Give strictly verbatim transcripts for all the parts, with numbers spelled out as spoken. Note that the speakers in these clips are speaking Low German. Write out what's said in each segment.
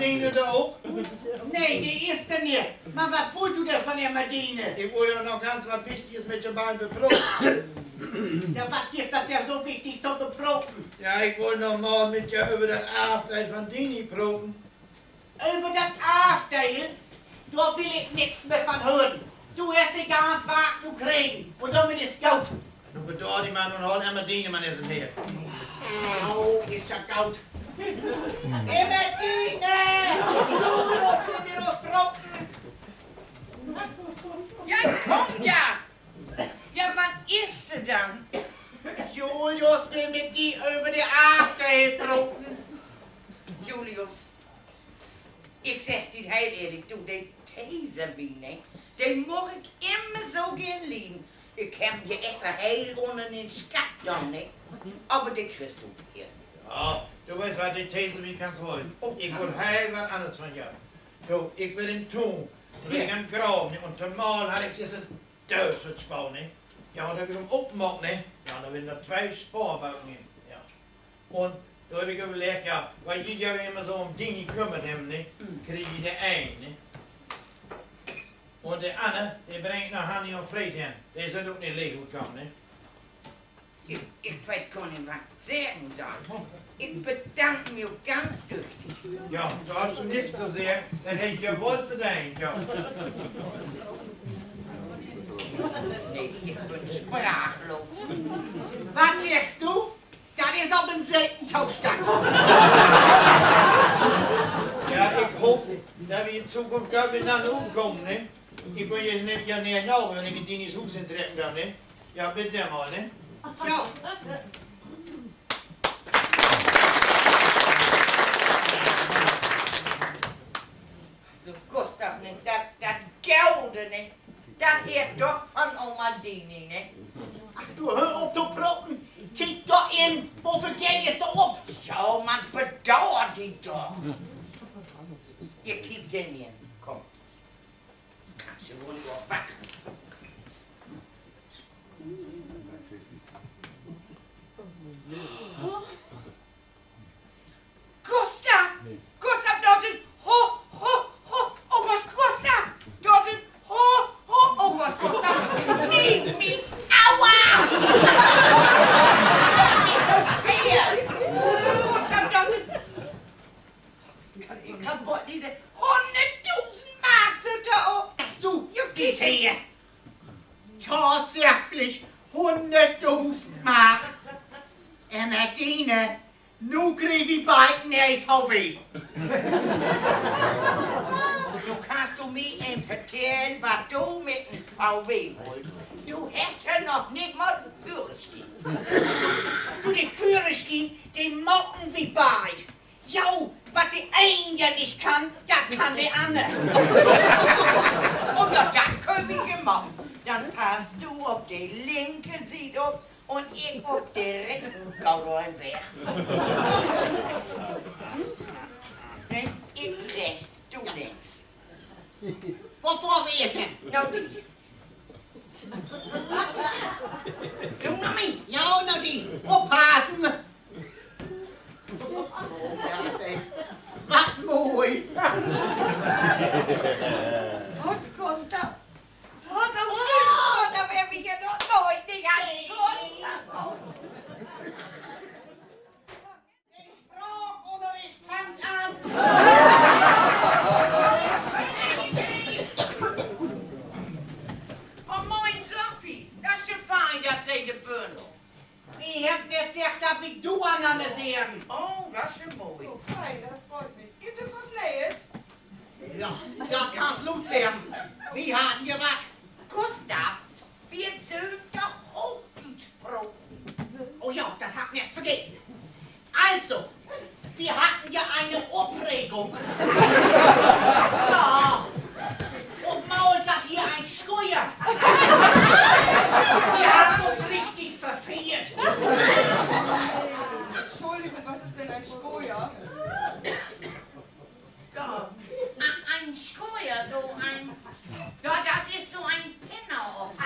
Emerdine dor ok? Nee, de is dor nich. Man wat wullt du denn von Emerdine? Ik wull ja noch ganz wat Wichtiges mit de beiden beproten. Ja, wat gifft dat denn so Wichtigs to beproten? Ja, ik wull noch mal mit jo över dat Arfdeel von Dini proten. Över dat Arfdeel? Dor will ik nix mehr von hören. Du hest de ganz Wark nu kregen un dormit is goot. Nu bedaar di man un haal Emerdine man ut em Heer. Au, is ja goot. Emerdine! Julius will mit us proten. Ja, ik kumm ja. Ja, wat is dor denn? Julius will mit di över de Arfdeel proten. Julius, ik segg di heel ehrlich, du, de Teserwien, ne, de much ik immer so geern lieden. Ik heff em ja extra heel unner den Schatt daan, ne, aver de kriggst du weer. Ja, du weetst wat, de Teserwien kannst hollen. Ik wull heel wat anners von jo. Du, ik will in Tuun, ik will gor graven, ne, un tomal harr ik disse Doos vör Spaun, ne. Ja, un dor heff ik em opmaakt, ne. Ja, dor weern dor twee Spaarboken in. Ja. Un dor heff ik överleggt, ja, wiel ji jo immer so üm Dini kümmert hebbt, ne, kriegt ji de een, ne. Un de anner, de bring ik na Hanni un Fred hen. De sünd ok nich leeg utkamen, ne. Ik, ik weet gor nich, wat ik seggen sall. Ik bedank mi ok ganz düchtig. Ja, dor hest du nix to seggen. Dat hest du ja woll verdeent, ja. Nee, ik bün sprachlos. Wat seggst du? Dat is aver en selten Tostand. Ja, ik hoop, dat wi in Zukunft gor mit'nanner ümkamen, ne? Ik bün ja nich, ja, nich genau, wenn ik in Dinis Huus intrecken do, ne? Ja, bit denn mal, ne? Ja. So, Gustav, ne, dat, dat Gode, ne, dat heet doch von Oma Dini, ne? Ach du, höör op to proten. Kiek doch in, woveel Geld is dor op? Ja, man bedauert di doch. Hier, kiek denn hier. Kumm. Kannst du woll nich wachten. Gustav, Gustav, dor sünd, ho, ho, ho, oh Gott, Gustav, dor sünd, ho, ho, oh Gott, Gustav, nehm mi, aua! Nich so veel! Gustav, dor sünd, ik kann, ik kann bold nich sehn, hunnertdusend Mark sünd dor op. Ach so, ja, kiek her. Tatsächlich, hunnertdusend Mark. Emerdine, nu kriegt wi beid en ne'en V W. Du, kannst du mi even vertellen, wat du mit en V W wullt? Du hest ja noch nich mal en Führerschien. Du, de Führerschien, den maken wi beid. Jo, wat de een ja nich kann, dat kann de anner. Oh ja, dat köönt wi ja maken. Denn passt du op de linke Siet op un ik op de rechte, gau dor weg. Nee, ik rechts, du links. Wo fohrt wi eerst hen? Na di. Du, na mi. Ja, na di. Oppassen. Wat moi. Gott, Gustav. Gott, oh Gott, dor weer wi ja noch nooit nich an. Gott, oh. De Spraakunnerricht fangt an. Oh, moin, Sophie. Dat is ja fein, dat Se dor bünt. Wi hebbt net seggt, dat wi durenanner sünd. Oh, dat is ja moi. Oh, fein, dat freut mi. Gifft dat wat Nees? Ja, dat kannst luut seggen. Wi harrn ja wat. Gustav, wi süllen doch Hoochdüütsch proten. Oh ja, dat harr ik net vergeten. Also, wi harrn ja ene Opregung. Ja, op mal satt hier en Scheuer. Wi harrn uns richtig verfehrt. Entschuldigung, was ist denn ein Scheuer? Ja, e-, en Scheuer, so en, ja, dat is so en Penner of so.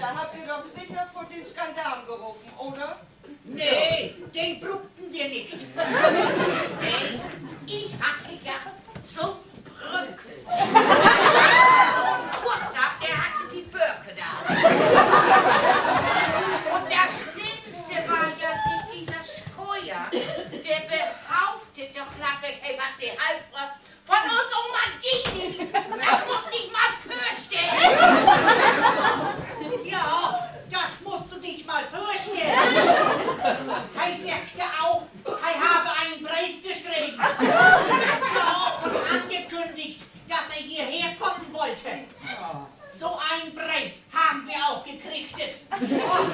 Da habt ihr doch sicher fort den Gendarm gerufen, oder? Nee, den bruukten wi nich. Nee, ik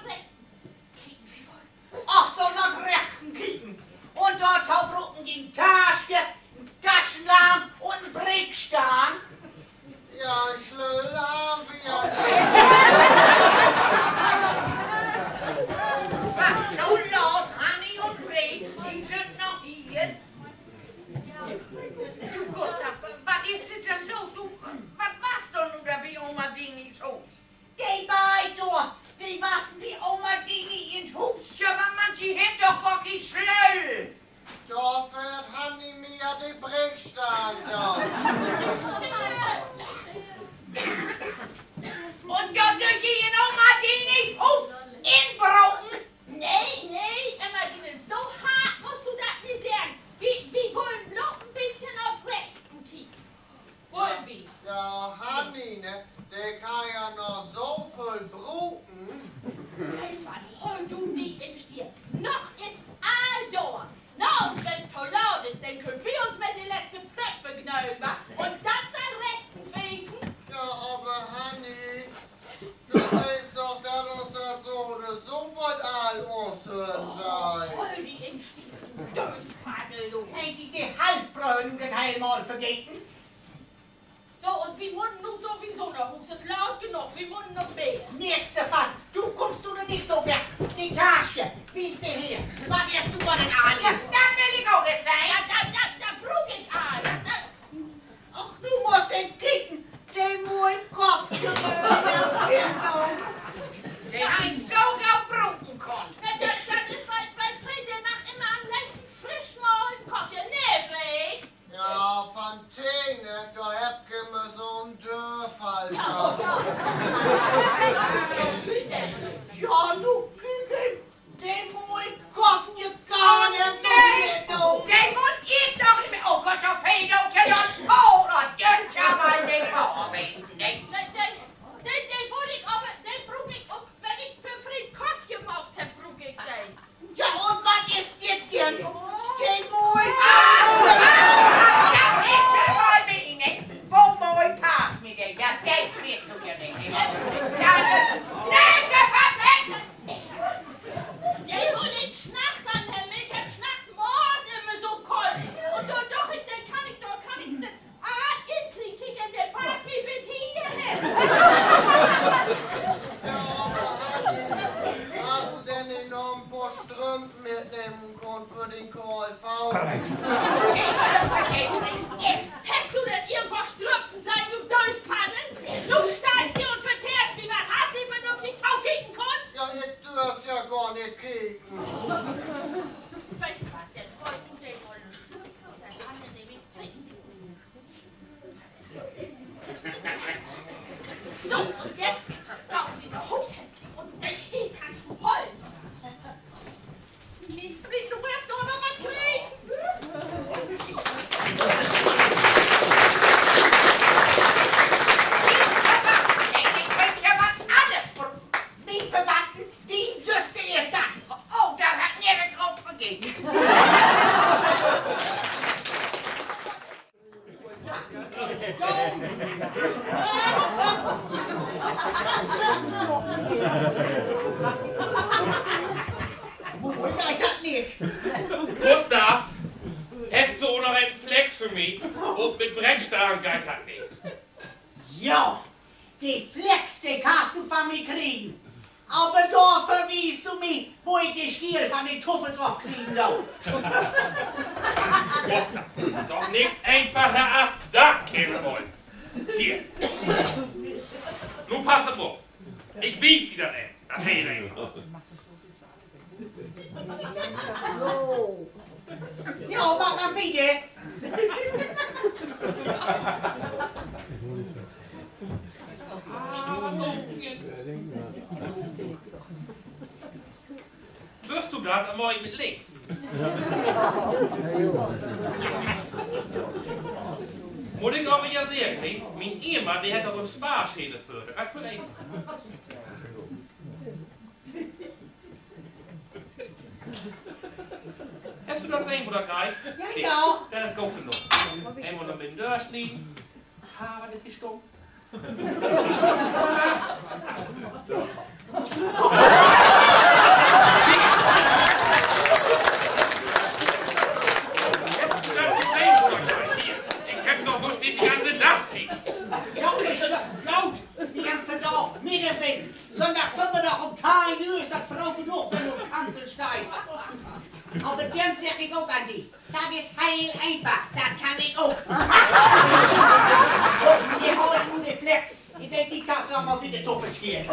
na't Rechten kieken, wi wullen. Ach so, na't Rechten kieken. Un dorto bruukt ji en Taschke, en Taschenlamp un en Breekstang. Ja, Slötel harrn wi ja. Wat, so laat, Hanni un Fred, de sünd noch hier. Du, Gustav, wat is denn los? Du, wat was dor nu dor bi Oma Dinis Huus? De beid dor, de wassen bi Oma Dini in't Huus. Ja, aver Mann, ji hebbt doch gor keen Slötel. Dorför hett Hanni mi ja de Breekstang gavt. Un dor sünd ji in Oma Dinis Huus inbroken? Nee, nee, Emma, Dine, so hart musst du dat nich seggen. Wi, wi wullen bloot en beten na't Rechten kieken. Wullen wi? Ja, Hanni, ne? De kann ja noch so veel bruken. Weetst wat, hool du di in'n Stier. Noch is all dor. Na, un wenn't to laat is, denn köönt wi uns mit de letzte Plöpp begnögen, wa? Un dat sall rechtens wesen? Ja, aver Hanni, du weetst doch, dat uns dat so oder so bold all unshören deit. Hool di in'n Stier, du Döspaddel, du. Hett di de Halfbrödel denn heel mal vergeten? So, un wi mutten nu sowieso na Huus. Is laat genoog, wi mutten noch mehr. Nix dorvan. Du kummst nu nich Ja, nu kiek, de moi Koffje Kahn, de wull ik doch nich mehr. Oh Gott, de Fee, de, de, de, de wull ik aver, de bruuk ik ok, wenn ik för Fred Koffje maakt hebb, bruuk ik de. Ja, un wat is dit denn? De moi Kahn. Dat is ja mal wenig. Wo moi passt mi de? Ja, de kriggst du ja nich. Ja, nee, de verdenkt. De wull ik nachts an hebben. Ik hebb nachts morgens immer so koolt. Un dor doch ik, denn kann ik, dor kann ik dat all inkriegen. Kiek, de passt mi bit hier hen. Ja, aver Hanni, hest du denn nich noch en poor Strümpen mitnehmen kunnt för den K L V? Hest du denn irgendwo Strümpen sehn, du Döspaddel? Nu steihst du hier un vertellst mi wat. Hest du vernünftig tokieken kunnt? Ja, ik dörv ja gor nich kieken. Weetst wat, denn hool du de olle Strümpen un denn kann de nämlich ficken. So, un nu gah wi na Huus hen un de Stee kannst du hollen. Mien Fründ, du weerst doch noch wat kriegen. Mien Verwandten, dien Süster is dat. Oh, dat harr ik neet vergeten. Gustav, hest du ok noch en Flex för mi? Ok mit Brettstangen geiht dat nich. Ja, de Flex, de kannst du van mi kriegen. Aver dorför wiest du mi, wo ik de Stiel van de Tuffels ofkriegen do. Gustav, doch nix eenfacher as dat, Kinnerboy. Hier. Nu pass op. Ik wies di dat even. Dat heet eenfach. So. Ja, maak man wieder. Wullt du dat? Denn maak ik mit links. Mutt ik aver ja seggen, ne? Mien Ehemann, de hett dor so'n Sparschädel för. Dat is veel eenfacher. Hest du dat sehn, wo dat geiht? Ja, ja. Dat is goot noog. Eenmal dör midden dörsnieden. Ha, wat is de stump. Hest du dat sehn, wo dat geiht? Hier, ik heff doch nu de ganze Nacht kiekt. Ja, is doch goot. Wi hebbt vandaag Middewind. Sünndag Vörmiddag üm teihn Ühr is dat fröh noog, wenn du op Kanzel steihst. Aver denn segg ik ok an di: Dat is heel eenfach, dat kann ik ok. Wi hoolt nu de Flex. Ik denk, de kannst du mal wieder toverstellen.